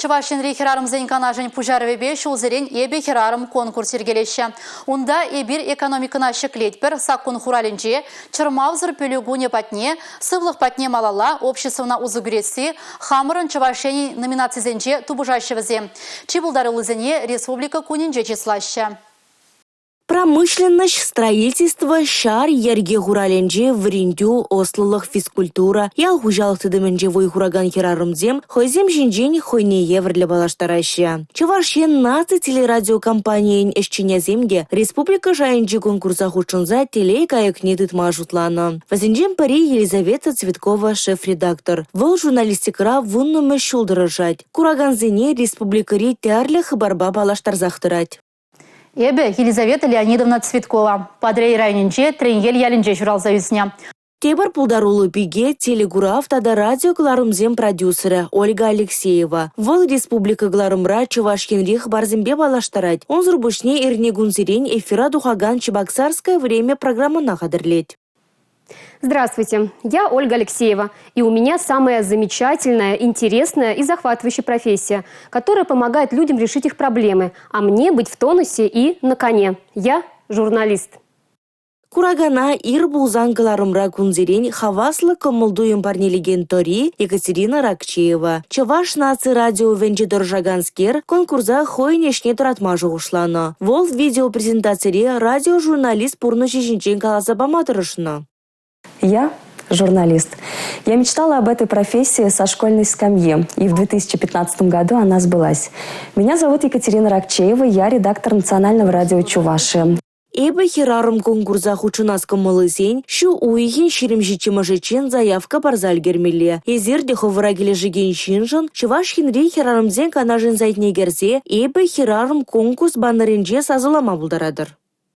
Чӑваш Енри хӗрарӑмсен канашӗн пуҫарӑвӗпе ҫулсерен «Эпӗ хӗрарӑм» конкурс йӗркелеҫҫӗ. Унта эпир экономикӑна ҫӗклетпӗр, саккун хуралӗнче, чӑрмавсӑр пӗлӳ кунӗ патне, сывлӑх патне малалла, обществӑна усӑ кӳресси, хамӑрӑн Чӑваш Енӗн номинацисенче тупӑшаҫҫӗ вӗсем. Чи пултаруллисене Республика кунӗнче чыслаҫҫӗ. Промышленноҫ, строительство, ҫар, йӗрке хуралӗнче, вӗрентӳ, ӑслӑлӑх, физкультура, ял хуҫалӑх тытӑмӗнче вӑй хуракан хӗрарӑмсем хӑйсем ҫинчен хӑйне евӗрлӗ паллаштараҫҫӗ. Чӑваш Ен наци телерадиокомпанийӗн ӗҫченӗсем те республика шайӗнчи конкурса хутшӑнса телей кайӑкне тытма шутланӑ. Вӗсенчен пӗри Елизавета Цветкова шеф-редактор. Вӑл журналистикӑра вуннӑмӗш ҫул тӑрӑшать. Куракансене республикӑри тӗрлӗ хыпарпа паллаштарсах тӑрать. Эпӗ Елизавета Леонидовна Цветкова, Патӑрьел районӗнче Треньел ялӗнче ҫуралса ӳснӗ. Тепӗр пултаруллӑ пике телекурав тата радиокӑларӑмсен продюсерӗ Ольга Алексеева. Вӑл республика кӑларӑмра Чӑваш Енри хыпарсемпе паллаштарать. Унсӑр пуҫне эрнекунсерен эфира тухакан «Чебоксарское время» программӑна хатӗрлет. Здравствуйте, я Ольга Алексеева, и у меня самая замечательная, интересная и захватывающая профессия, которая помогает людям решить их проблемы, а мне быть в тонусе и на коне. Я журналист. Куракана ир пулсан кӑларӑмра кунсерен хаваслӑ кӑмӑл-туйӑм парнелекен тӑри Екатерина Ракчеева. Чӑваш наци радиовӗнче тӑрӑшаканскер конкурса хӑйӗн ӗҫне тӑратма шухӑшланӑ. Вӑл видеопрезентацире радиожурналист пурнӑҫӗ ҫинчен каласа пама тӑрӑшнӑ. Я журналист. Я мечтала об этой профессии со школьной скамьи, и в 2015 году она сбылась. Меня зовут Екатерина Ракчеева, я редактор Национального радио Чувашии. «Эпӗ хӗрарӑм» конкурса хутшӑнас кӑмӑллисен ҫу уйӑхӗн 27-мӗшӗччен заявка парса ӗлкӗрмелле. Эсир те хӑвӑра килӗшекен ҫыншӑн Чӑваш Енри хӗрарӑмсен канашӗн сайтне кӗрсе «Эпӗ хӗрарӑм» конкурс баннерӗнче сасӑлама пултаратӑр.